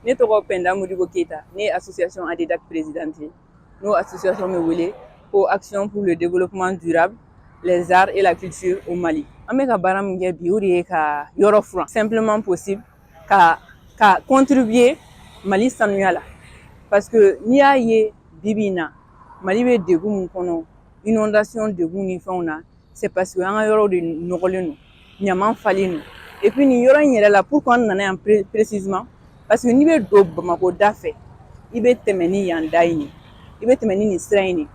Ne tɔgɔ Penda Modibo Keyita. Ne ye association ADEDAC présidente ye. N'o association bɛ wele ko Action pour le développement durable, les arts et la culture au Mali. An bɛ ka baara min kɛ bi, o de ye ka yɔrɔ furan simplement possible ka contribuer Mali sanuya la, parce que n'i y'a ye bi bi in na, Mali bɛ degun min kɔnɔ, inondation degun ni fɛnw na, c'est parce que an ka yɔrɔw de nɔgɔlen don, ɲaman falen don. Et puis nin yɔrɔ in yɛrɛ la, pourquoi an nana yan précisément? Parce que n'i bɛ don Bamako da fɛ, i bɛ tɛmɛ ni yan da in ye, i bɛ tɛmɛ ni nin sira in de.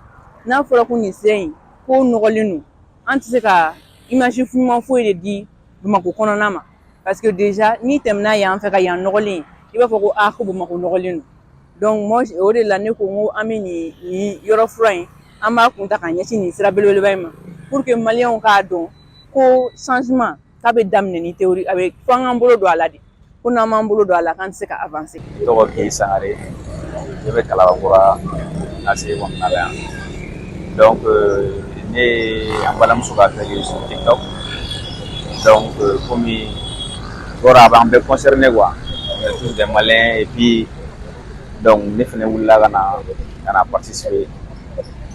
N'a fɔra ko nin sira in ko nɔgɔlen don, an tɛ se ka image ɲuman foyi de di Bamako kɔnɔna ma, parce que déjà n'i tɛmɛna yan fɛ ka yan nɔgɔlen, i b'a fɔ ko aa, ko Bamako nɔgɔlen don. Donc moi, o de la ne ko n ko an bɛ nin yɔrɔ fura in, an b'a kun ta ka ɲɛsin nin sira belebeleba in ma, pour que Maliyɛnw k'a dɔn ko changement k'a bɛ daminɛ ni théorie, a bɛ fo an k'an bolo don a la de, ko n'an m'an bolo don a la, k'an tɛ se ka avancer. N tɔgɔ Keyi Sangare, ne bɛ Kalabakura ACI kɔnɔna la yan. Donc ne ye an balimamuso ka fɛn ye sur TikTok. Donc komi yɔrɔ a b'an bɛɛ concerné quoi, on est tous des Maliens. Et puis donc ne fɛnɛ wulila ka na participer.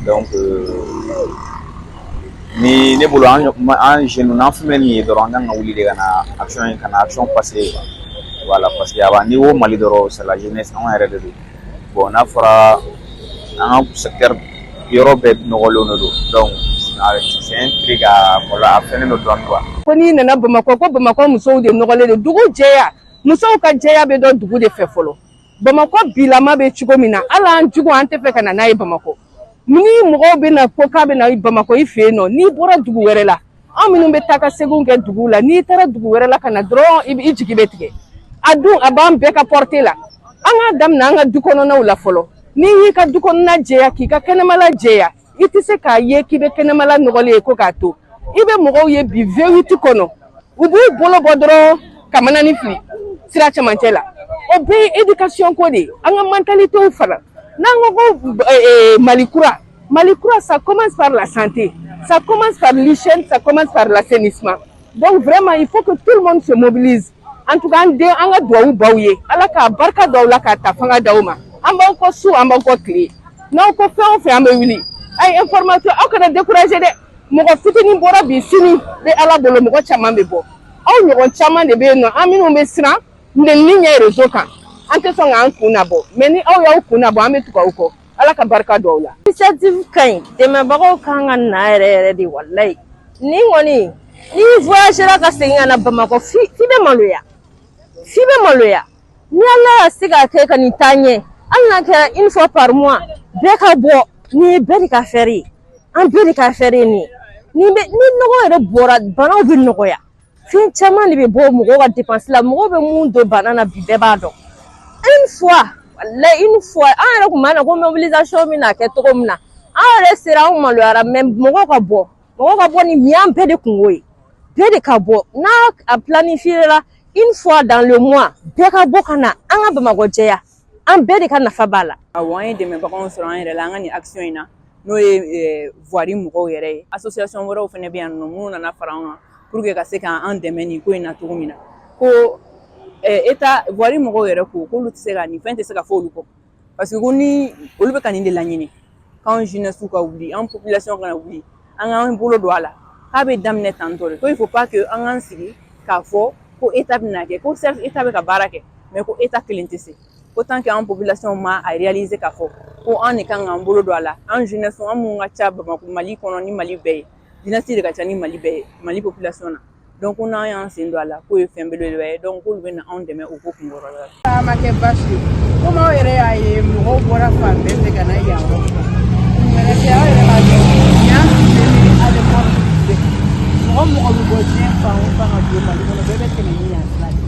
Donc ni ne bolo, an jeunes, n'an fɛn bɛ nin ye dɔrɔn, an kan ka wuli de ka na action in, ka na action passer. Voilà, parce que a b'a n'i ko Mali dɔrɔn, c'est la jeunesse, anw yɛrɛ de don. Bon, n'a fɔra an ka secteur yɔrɔ bɛɛ nɔgɔlen de don, donc c'est un truc à a fɛnnen don dɔɔnin quoi. Ko n'i nana Bamakɔ, ko Bamakɔ musow de nɔgɔlen don. Dugu jɛya, musow ka jɛya bɛ dɔn dugu de fɛ fɔlɔ. Bamakɔ bilama bɛ cogo min na, hali an jugu, an tɛ fɛ ka na n'a ye Bamakɔ. Ni mɔgɔw bɛ na ko k'a bɛ na Bamakɔ i fɛ yen nɔ, n'i bɔra dugu wɛrɛ la, anw minnu bɛ taa ka seginw kɛ dugu la, n'i taara dugu wɛrɛ la ka na dɔrɔn, i jigi bɛ tigɛ. A dun a b'an bɛɛ ka portée la. An k'a daminɛ an ka du kɔnɔnaw la fɔlɔ. N'i y'i ka du kɔnɔna jɛya, k'i ka kɛnɛmala jɛya, i tɛ se k'a ye k'i bɛ kɛnɛmala nɔgɔlen ye ko k'a to. I bɛ mɔgɔw ye bi V8 kɔnɔ, u b'u bolo bɔ dɔrɔn ka manani fili sira cɛmancɛ la. O bɛɛ ye éducation ko de ye. An ka mentalitéw fana, n'an ko Mali kura, Mali kura, ça commence par la santé, ça commence par l'hygiène, ça commence par l'assainissement. Donc vraiment, il faut que tout le monde se mobilise. En tout cas, an den, an ka duwawu b'aw ye. Ala k'a barika d'aw la, k'a ta fanga d'aw ma. An b'aw kɔ su, an b'aw kɔ tile. N'aw ko fɛn o fɛn, an bɛ wuli. A ye information, aw kana décourager dɛ. Mɔgɔ fitinin bɔra bi, sini bɛ Ala bolo, mɔgɔ caman bɛ bɔ. Aw ɲɔgɔn caman de bɛ yen nɔ, an minnu bɛ siran nɛnini ɲɛ réseau kan, an tɛ sɔn k'an kun nabɔ, mais ni aw y'aw kun nabɔ, an bɛ tugu aw kɔ. Ala ka barika don aw la. Initiative ka ɲi, dɛmɛbagaw kan ka na yɛrɛ yɛrɛ de. Walayi, nin kɔni, n'i voyagera ka segin ka na Bamakɔ, f'i bɛ maloya, f'i bɛ maloya. Ni Ala ya se k'a kɛ ka nin taa ɲɛ, hali n'a kɛra une fois par mois, bɛɛ ka bɔ. Nin ye bɛɛ de ka affaire ye, an bɛɛ de ka affaire ye nin ye. Nin bɛ ni nɔgɔ yɛrɛ bɔra, banaw bɛ nɔgɔya, fɛn caman de bɛ bɔ mɔgɔw ka dépense la. Mɔgɔw bɛ mun don bana na bi, bɛɛ b'a dɔn. Une fois, walayi, une fois, an yɛrɛ kun b'a na ko mobilisation bɛna kɛ cogo min na, an yɛrɛ sera, anw maloyara. Mais mɔgɔw ka bɔ, mɔgɔw ka bɔ, nin y'an bɛɛ de kungo ye, bɛɛ de ka bɔ. N'a a planifié la une fois dans le mois, bɛɛ ka bɔ ka na an ka Bamakɔ jɛya, an bɛɛ de ka nafa b'a la. Awɔ, an ye dɛmɛbagaw sɔrɔ an yɛrɛ la an ka nin action in na, n'o ye voirie mɔgɔw yɛrɛ ye. Association wɛrɛw fana bɛ yan nɔ minnu nana fara an kan pour que ka se k'an dɛmɛ nin ko in na cogo min na. Ko état, voirie mɔgɔw yɛrɛ ko k'olu tɛ se ka nin fɛn tɛ se ka fɔ olu kɔ, parce que ko ni olu bɛ ka nin de laɲini, k'anw jeunesse ka wuli, an population kana wuli, an k'an bolo don a la, k'a bɛ daminɛ tantɔ de. Ko il faut pas que an k'an sigi k'a fɔ ko état bɛna kɛ, ko certes état bɛ ka baara kɛ, mais ko état kelen tɛ se, ko tant que an population ma a réaliser k'a fɔ ko an de kan k'an bolo don a la, an jeunesse, an mun ka ca Bamakɔ, Mali kɔnɔ ni Mali bɛɛ ye, jeunesse de ka ca ni Mali bɛɛ ye, Mali population na. Donc ko n'an y'an sen don a la, k'o ye fɛn belebeleba ye. Donc k'olu bɛ na anw dɛmɛ o ko kunkɔrɔla la. A ma kɛ baasi ye, komi aw yɛrɛ y'a ye, mɔgɔw bɔra fan bɛɛ fɛ ka na yan yɔrɔ furan. Kun wɛrɛ tɛ, aw yɛrɛ b'a dɔn, yan sigilen bɛ aéroport de. Mɔgɔ mɔgɔ bɛ bɔ diɲɛ fan o fan ka don Mali kɔnɔ, bɛɛ bɛ tɛmɛ ni yan sira de.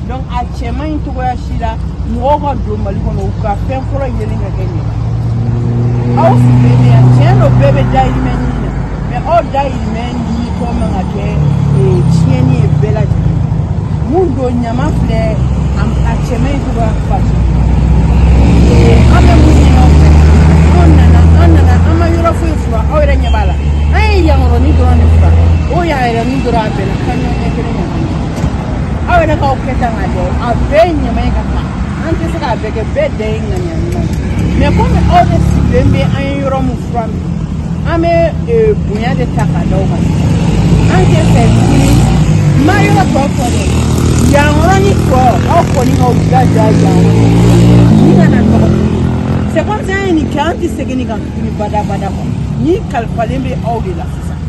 Donc a cɛ man ɲi cogoya si la, mɔgɔw ka don Mali kɔnɔ, u ka fɛn fɔlɔ yelen ka kɛ nin ye. Aw sigilen bɛ yan, tiɲɛ don, bɛɛ bɛ dahirimɛ ɲini na, mais aw dahirimɛ ɲini tɔ man ka kɛ tiɲɛni ye bɛɛ lajɛlen. Mun don, ɲama filɛ, a cɛ man ɲi cogoya faso. An bɛ mun ɲini aw fɛ? Anw nana, an nana, an ma yɔrɔ foyi furan. Aw yɛrɛ ɲɛ b'a la, an ye yankɔrɔnin dɔrɔn de furan. O yan yɛrɛnin dɔrɔn, a bɛnna camion ɲɛ kelen ɲama. Aw yɛrɛ k'aw kɛ tan k'a dɔn, a bɛɛ ye ɲama ye ka taa. An tɛ se k'a bɛɛ kɛ, bɛɛ dan ye ŋaniya ɲuman ye. Mais komi aw de sigilen bɛ, an ye yɔrɔ min furan bi, an bɛ bonya de ta k'a da aw kan sisan. An tɛ fɛ tuguni, n ma yɔrɔ tɔ fɔ dɛ, yan yɔrɔnin tɔ, aw kɔni k'aw jilaja yan yɔrɔnin ni kana nɔgɔ tuguni. C'est comme si an ye nin kɛ, an tɛ segin nin kan tuguni badabada quoi. Ni kalifalen bɛ aw de la sisan,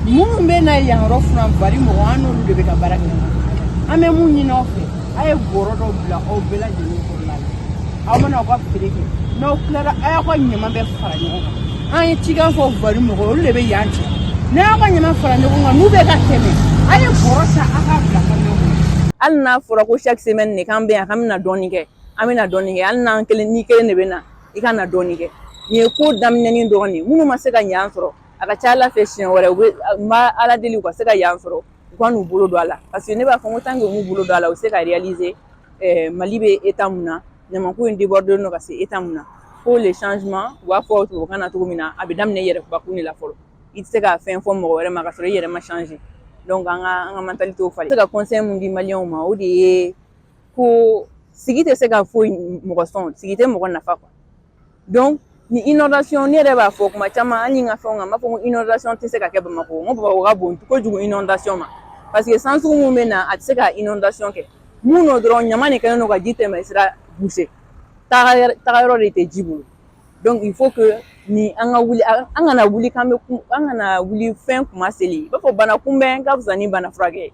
minnu bɛ na yan yɔrɔ furan, bari mɔgɔ, an n'olu de bɛ ka baara kɛ ɲɔgɔn fɛ. An bɛ mun ɲini aw fɛ? A ye bɔrɔ dɔ bila aw bɛɛ lajɛlen kɔrɔla la. Aw mana aw ka feere kɛ, n'aw tilara, a y'aw ka ɲama bɛɛ fara ɲɔgɔn kan. An ye cikan fɔ bari mɔgɔ, olu de bɛ yan cɛ. N'a y'aw ka ɲama fara ɲɔgɔn kan, n'u bɛ ka tɛmɛ, a ye bɔrɔ ta, a k'a bila kamiyon kɔnɔ. Hali n'a fɔra ko chaque semaine de k'an bɛ yan, k'an bɛna dɔɔnin kɛ, an bɛna dɔɔnin kɛ. Hali n'an kelen, ni kelen de bɛ na, i ka na dɔɔnin kɛ. Nin ye ko daminɛnin dɔrɔn de ye. Minnu ma se ka ɲan sɔrɔ, a ka ca Ala fɛ, siɲɛ wɛrɛ u bɛ, n b'a Ala deli u ka se ka yan sɔrɔ, u ka n'u bolo don a la, parce que ne b'a fɔ ko tant que u m'u bolo don a la, u bɛ se ka réaliser Mali bɛ état mun na, ɲamanko in débordé don ka se état mun na. Ko le changement, u b'a fɔ tubabukan na cogo min na, a bɛ daminɛ i yɛrɛbakun de la fɔlɔ. I tɛ se ka fɛn fɔ mɔgɔ wɛrɛ ma ka sɔrɔ i yɛrɛ ma changer. Donc an ka mentalité falen. Se ka conseil mun di maliyɛnw ma, o de ye ko sigi tɛ se ka foyi mɔgɔ sɔn, sigi tɛ mɔgɔ nafa quoi. Donc ni inondation, ne yɛrɛ b'a fɔ kuma caman, hali ni n ka fɛnw kan, n b'a fɔ ko inondation tɛ se ka kɛ Bamakɔ. N ko Bamakɔ ka bon kojugu inondation ma, parce que san sugu mun bɛ na, a tɛ se ka inondation kɛ. Mun don dɔrɔn, ɲama de kɛlen don ka ji tɛmɛ sira boucher, taga yɔrɔ de tɛ ji bolo. Donc il faut que ni an ka wuli, an kana wuli k'an bɛ kun, an kana wuli fɛn kuma seli. I b'a fɔ bana kunbɛn ka fisa ni bana furakɛ ye.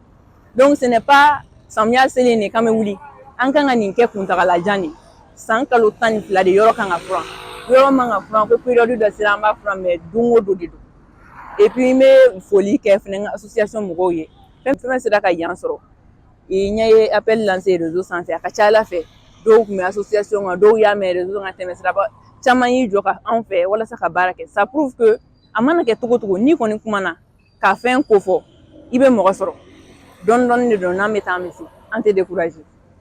Donc ce n'est pas samiya selen de k'an bɛ wuli, an kan ka nin kɛ kuntagalajan de. San kalo 12 de yɔrɔ kan ka furan, yɔrɔ man ka furan ko période dɔ sera, an b'a furan, mais don o don de don. Et puis n bɛ foli kɛ fɛnɛ n ka association mɔgɔw ye, fɛn fɛn sera ka yan sɔrɔ. N ye appel lancé réseau sanfɛ, a ka ca Ala fɛ, dɔw tun bɛ association kan, dɔw y'a mɛn réseau kan, tɛmɛ siraba caman y'i jɔ ka anw fɛ walasa ka baara kɛ. Ça prouve que a mana kɛ cogo cogo, n'i kɔni kumana ka fɛn ko fɔ, i bɛ mɔgɔ sɔrɔ. Dɔɔni dɔɔni de don, n'an bɛ taa, an bɛ se, an tɛ décourager.